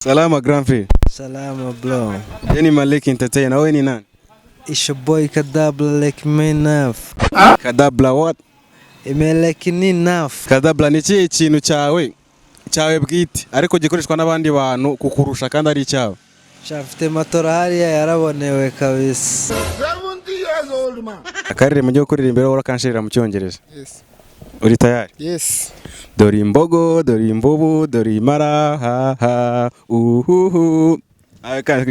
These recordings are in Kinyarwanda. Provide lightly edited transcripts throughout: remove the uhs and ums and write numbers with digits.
Salama, grand frère. Salama, bro. Yeye ni Malik Entertainer. Wewe ni nani? It's your boy Kadabla like me enough. Kadabla what? Like enough. Kadabla, ni ikihe kintu cyawe bwite ariko gikoreshwa n'abandi bantu kukurusha kandi ari icyawe? Mfite matora hariya, yarabonewe kabisa. 70 years old man. Akaririmbo ngiye kuririmba rero urakanshirira mu Cyongereza. Yes. Uri tayari? Yes. Dore imbogo, dore imvubu, dore impara, ha ha uhuhu.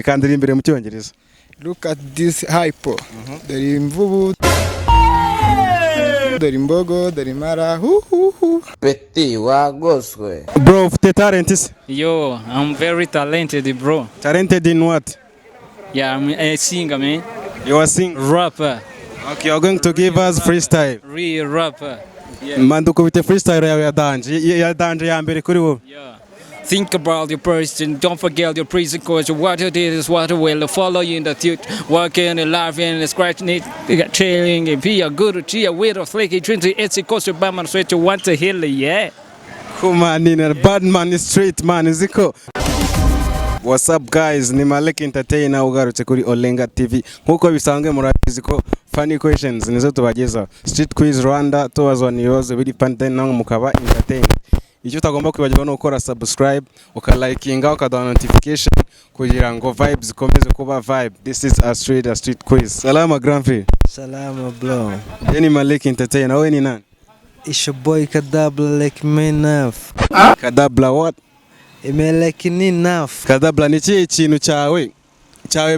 Kandira imbere mu Cyongereza. Look at this hippo. Dore imvubu. Dore imbogo, dore impara. Hu hu hu. Petit wagoswe. Bro, ufite talent se? Yo, I'm very talented, bro. Talented in what? Yeah, I'm a singer, man. You are sing. Rapper. Okay, you are going to give us freestyle. Real rapper. Yeah. Mandukubite freestyle yawe ya danger, ya danger ya mbere kuri wowe. Yeah. Think about your person, don't forget your prison, 'cause what you did is what will follow you in the future. Working and laughing and scratching it, chilling and be a good cheer with a flaky drink. It's a cost of Batman sweat to want to heal, yeah. Kumanina Badman Street man, uziko. What's up guys, ni Malik Entertainer ugarutse kuri Olenga TV. Nkuko bisanzwe murabizi ko funny questions nizo tubagezaho. Street Quiz Rwanda, tubazwa ibibazo biri fun, then namwe mukaba entertain. Icyo utagomba kwibagirwa ni ukora subscribe, ukalikinga, ukaduha notification kugira ngo vibes zikomeze kuba vibe. This is a street quiz. Salama, grand frère. Salama, bro. Yeye ni Malik Entertainer, wewe ni nani? It's your boy Kadabla like me enough. Kadabla what? Like enough. Kadabla, ni ikihe kintu cyawe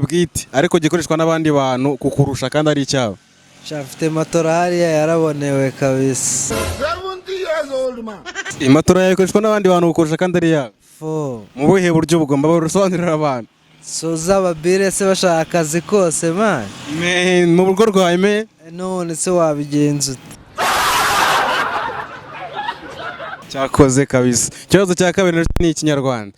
bwite ariko gikoreshwa n'abandi bantu kukurusha kandi ari icyawe? Mfite matora hariya, yarabonewe kabisa. 70 years old man. Imatora yawe ikoreshwa n'abandi bantu kukurusha kandi ari iyawe? Fo. Mu buhe buryo bugomba busobanurira abantu? Soza ababire se bashaka akazi kose, man. Man, mu rugo rwawe, man. None se wabigenza ute? Cyakoze kabisa. Ikibazo cya kabiri nacyo ni Ikinyarwanda.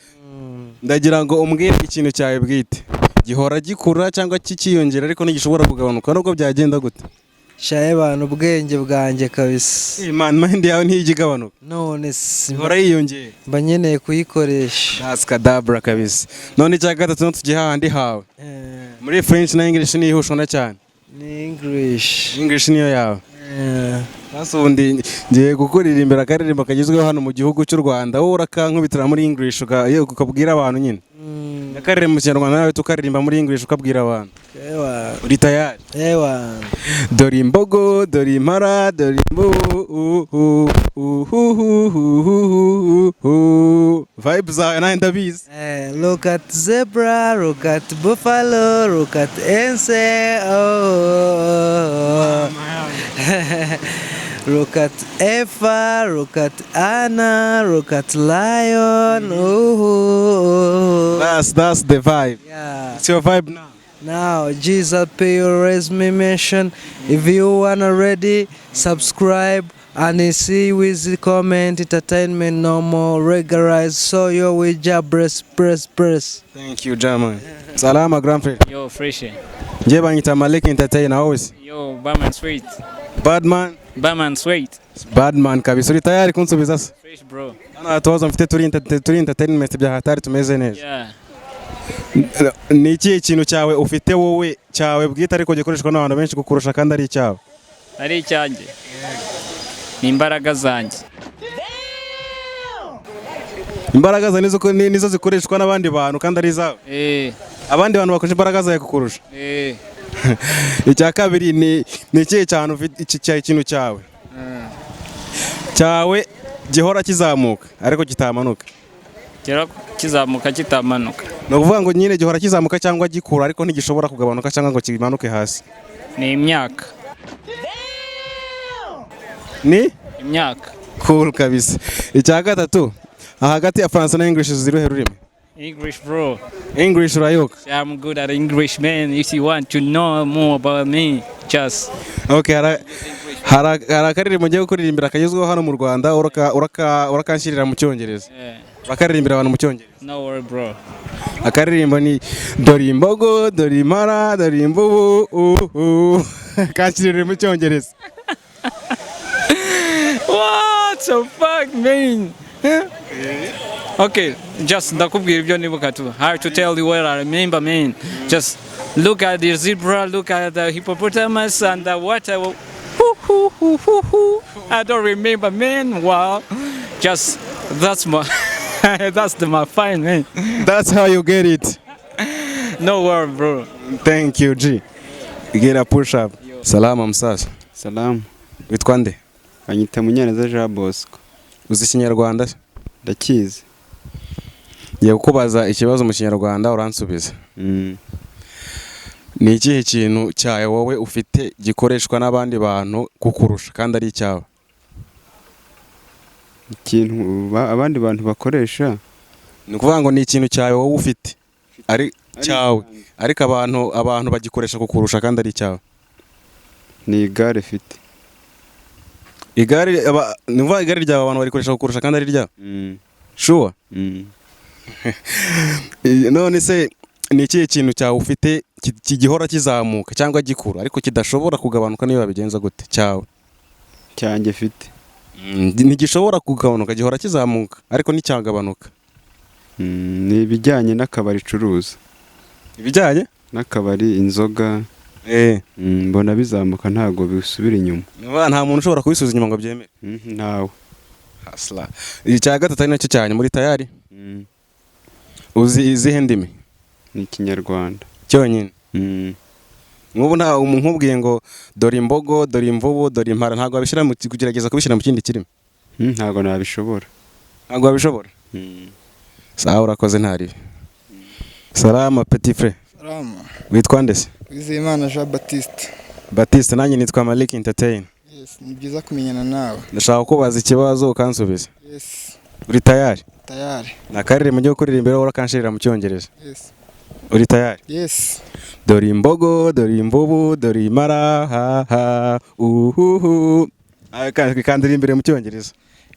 Ndagira ngo umbwire ikintu cyawe bwite gihora gikura cyangwa kikiyongera ariko ntigishobora kugabanuka nubwo byagenda gute. Shaye abantu, ubwenge bwanjye kabisa. Eh, man, mind yawe ntijya igabanuka? None se? Ihora yiyongera. Mba nkeneye kuyikoresha. That's kadabra kabisa. None icya gatatu no tugiye hahandi hawe. Muri French na English niyo ushona cyane? Ni English. English niyo yawe? Eh. Sasa ubundi ngiye kukuririmbira akaririmbo kagezweho hano mu gihugu cy'u Rwanda, wowe urakankubitira muri English, ukabwira abantu nyine. Akaririmbo mu Kinyarwanda nawe tukaririmba muri English, ukabwira abantu. Ewa. Uri tayari? Ewa. Dore imbogo, dore impara, dore imvubu, vibe zawe nawe ndabizi. Look at zebra, look at buffalo, look at ence, oh. Look at Eva, look at Anna, look at lion, ooh. That's the vibe. Yeah. It's your vibe now. Now, Jesus pay your resume mention. If you wanna ready, subscribe and see with the comment entertainment no more regularize. So you with job press press press. Thank you, German. Salama, grand frère. Yo, fresh. Njye banyita Malik Entertainer, always. Yo, Batman Sweet. Badman. Batman Sweet. Badman kabisa. Uri tayari kunsubiza se? Fresh, bro. Hano hari utubazo mfite turi entertainment bya hatari, tumeze neza. Yeah. Ni ikihe kintu cyawe ufite wowe cyawe bwite ariko gikoreshwa n'abantu benshi kukurusha kandi ari icyawe? Ari icyanjye. Ni imbaraga zanjye. Imbaraga zawe nizo zikoreshwa n'abandi bantu kandi ari izawe? Eh. Abandi bantu bakoresha imbaraga zawe kukurusha? Eh. Icya kabiri ni ikihe cyane ufite iki ikintu cyawe gihora kizamuka ariko kitamanuka? Kera kizamuka kitamanuka. Ni ukuvuga ngo nyine gihora kizamuka cyangwa gikura ariko ntigishobora kugabanuka cyangwa ngo kimanuke hasi. Ni imyaka. Ni Imyaka. Cool kabisa. Icya gatatu, hagati ya Faransa na English ziruhe rurimi? English, bro. English urayoka? I'm good at English, man. If you want to know more about me, just Okay, hari akaririmbo ngiye kukuririmbira kagezweho hano mu Rwanda, urakanshyirira mu Cyongereza. Bakaririmbira abantu mu Cyongereza. No worry, bro. Akaririmbo ni dore imbogo, dore impara, dore imvubu, uhu. Kanshyirire mu Cyongereza. What the fuck, man? Huh? Okay, just ndakubwira ibyo nibuka tu. How to tell you what I remember, man. Just look at the zebra, look at the hippopotamus and the water. Hoo, hoo, hoo, hoo, hoo. I don't remember, man. Wow. Just that's the my fine, man. That's how you get it. No worry, bro. Thank you, G. Get a push up. Salama, musaza. Salamu. Witwa nde? Banyita Munyaneza Jean Bosco. Uzi Ikinyarwanda se? Ndakizi. Ngiye kukubaza ikibazo mu Kinyarwanda, uransubiza. Ni ikihe kintu cyawe wowe ufite gikoreshwa n'abandi bantu kukurusha kandi ari icyawe? Ikintu abandi bantu bakoresha? Ni ukuvuga ngo ni ikintu cyawe wowe ufite ari cyawe, ariko abantu bagikoresha kukurusha kandi ari icyawe. Ni igare mfite. Igare ni ukuvuga igare ryawe abantu barikoresha kukurusha kandi ari ryawe? Mm. Sure? Mm. None se ni ikihe kintu cyawe ufite kigihora kizamuka cyangwa gikura ariko kidashobora kugabanuka niyo babigenza gute, cyawe? Cyanjye mfite? Ntigishobora kugabanuka, gihora kizamuka ariko nticyagabanuka. Ni ibijyanye n'akabari icuruza. Ibijyanye n'akabari, inzoga. Mbona bizamuka, ntabwo bisubira inyuma. Niba nta muntu ushobora kubisubiza inyuma ngo abyemere. Ntawe. Hasla. Icya gatatu ari nacyo cyanyu, muri tayari? Mm. Uzi izihe ndimi? Ni Ikinyarwanda. Cyonyine? Mm. Nk'ubu nta umuntu nkubwiye ngo dore imbogo, dore imvubu, dore impara, ntabwo wabishyira mu kugerageza kubishyira mu kindi kirimi? Ntabwo nabishobora. Ntabwo wabishobora? Mm. Sawa, urakoze, ntaribi. Salama, petit frère. Salama. Witwa nde se? Wizeyimana Jean Baptiste. Baptiste, nanjye nitwa Malik Entertain. Yes, ni byiza kumenyana nawe. Ndashaka kubaza ikibazo ukansubiza. Yes. Uri tayari? Tayari. Nakarire mu gihe kuririmba rero urakanshirira mu Cyongereza. Yes. Uri tayari? Yes. Dore imbogo, dore imvubu, dore impara, ha ha uhuhu. Kandira imbere mu Cyongereza.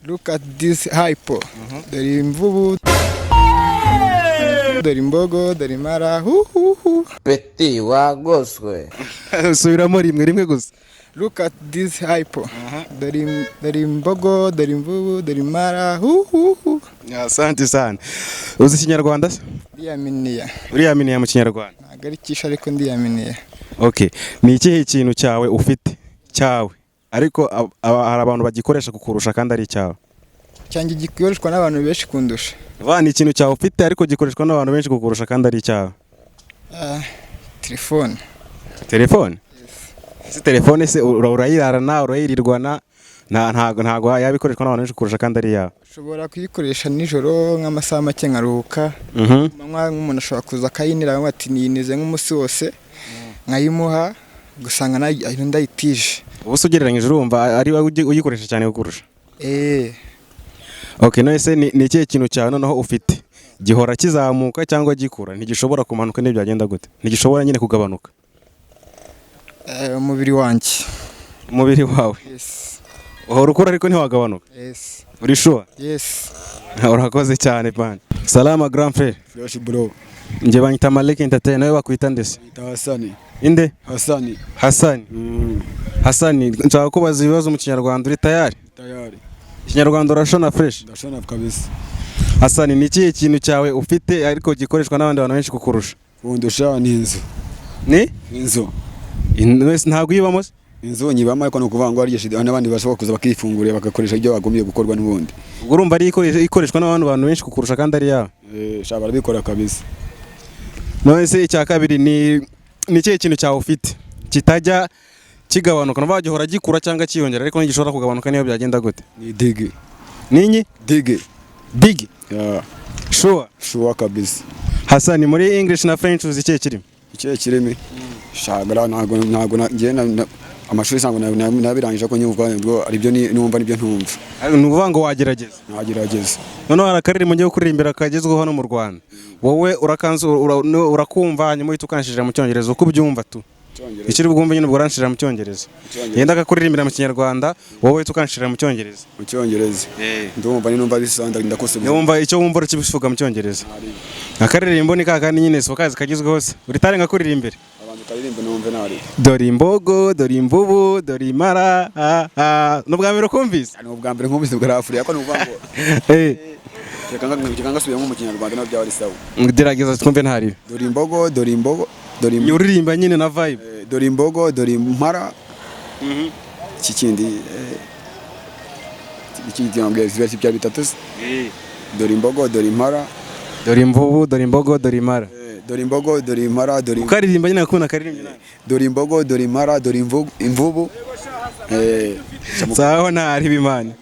Look at this hippo. Dore imvubu. Dore imbogo, dore impara. Hu hu hu. Petit wagoswe. Subiramo rimwe rimwe gusa. Look at this hippo. Dore imbogo, dore imvubu, dore impara. Hu hu hu. Asante sana. Uzi Ikinyarwanda se? Ndiyaminiya. Uriyaminiya mu Kinyarwanda? Ntabwo ari cyinshi ariko ndiyaminiya. Okay. Ni ikihe kintu cyawe ufite cyawe ariko hari abantu bagikoresha kukurusha kandi ari icyawe? Cyanjye gikoreshwa n'abantu benshi kundusha? Va, ni ikintu cyawe ufite ariko gikoreshwa n'abantu benshi kukurusha kandi ari icyawe. Ah, telefone. Telefone? Si telefone se urayirarana, urayirirwana, ntago yaba ikoreshwa n'abantu benshi kukurusha kandi ari iyawe. Ushobora kuyikoresha nijoro nk'amasaha make nkaruhuka. Ku manywa nk'umuntu ashobora kuza akayinira, akavuga ati niyinize nk'umunsi wose, nkayimuha gusanga nayo ndayitije. Ubu se ugereranyije urumva ari wowe uyikoresha cyane kukurusha? Eh. Okay, none se ni ikihe kintu cyawe noneho ufite gihora kizamuka cyangwa gikura, ntigishobora kumanuka niyo byagenda gute, ntigishobora nyine kugabanuka? Umubiri wanjye. Umubiri wawe? Yes. Uhora ukura ariko ntiwagabanuka? Yes. Uri sure? Yes. Urakoze cyane, man. Salama, grand frère. Fresh, bro. Njye banyita Malik Entertain, nawe bakwita ndese? Nita Hasani. Inde? Hasani. Hasani. Hasani, nshaka kubaza ibibazo mu Kinyarwanda, uri tayari? Tayari. Ikinyarwanda urashona fresh? Ndashona kabisa. Hasani, ni ikihe kintu cyawe ufite ariko gikoreshwa n'abandi bantu benshi kukurusha? Kundusha ni inzu. Ni? Inzu. Wese ntabwo uyibamo se? Inzu nyibamo, ariko ni ukuvuga ngo hari igihe n'abandi bashobora kuza bakifungurira, bagakoresha ibyo bagombye gukorwa n'ubundi. Ubwo urumva ari ikoreshwa n'abandi bantu benshi kukurusha kandi ari iyawe? Eh, sha, barabikora kabisa. None se icya kabiri ni ikihe kintu cyawe ufite kitajya kigabanuka, nuvuga gihora gikura cyangwa cyiyongera ariko ntigishobora kugabanuka niyo byagenda gute? Ni digi. Ninyi? Digi. Digi? Yeah. Sure? Sure kabisa. Hasani, muri English na French uzi ikihe kirimi? Ikihe kirimi? Shagara ntago njye amashuri ntabwo nabirangije, ko nyumva ubwo aribyo numva nibyo ntumva. Ariko ni ukuvuga ngo wagerageza? Nagerageza. Noneho hari akaririmbo ngiye kuririmbira kagezweho hano mu Rwanda, wowe urakanzu urakumva, hanyuma uhita ukanshirira mu Cyongereza uko ubyumva tu. Icyo uri bwumve nyine ubwo uranshirira mu Cyongereza. Yenda akakuririmbira mu Kinyarwanda, wowe uhita ukanshirira mu Cyongereza. Mu Cyongereza? Ndumva ni numva bisa ndakosoza. Niwumva icyo wumva urakibivuga mu Cyongereza. Akaririmbo ni kakandi nyine si kazi kagezweho hose, uri tare nkakuririmbira? Abantu karirimbe numve nari. Dore imbogo, dore imvubu, dore impara, ha ha. Ni ubwa mbere ukumvise? Ni ubwa mbere nkumvise bwa Afurika, ko ni ukuvuga ngo Reka ngasubiramo mu Kinyarwanda, nabyo byaba ari sawa. Gerageza twumve, ntaribi. Dore imbogo, dore imbogo, dore Uririmba nyine na vibe. Dore imbogo, dore impara. Iki kindi, iki kindi ziba byari bitatu se? Dore imbogo, dore impara. Dore imvubu, dore imbogo, dore impara. Dore imbogo, dore impara, dore Ukaririmba nyine, akuna karirimba nawe. Dore imbogo, dore impara, dore imvubu. Sawa, ntaribi, man.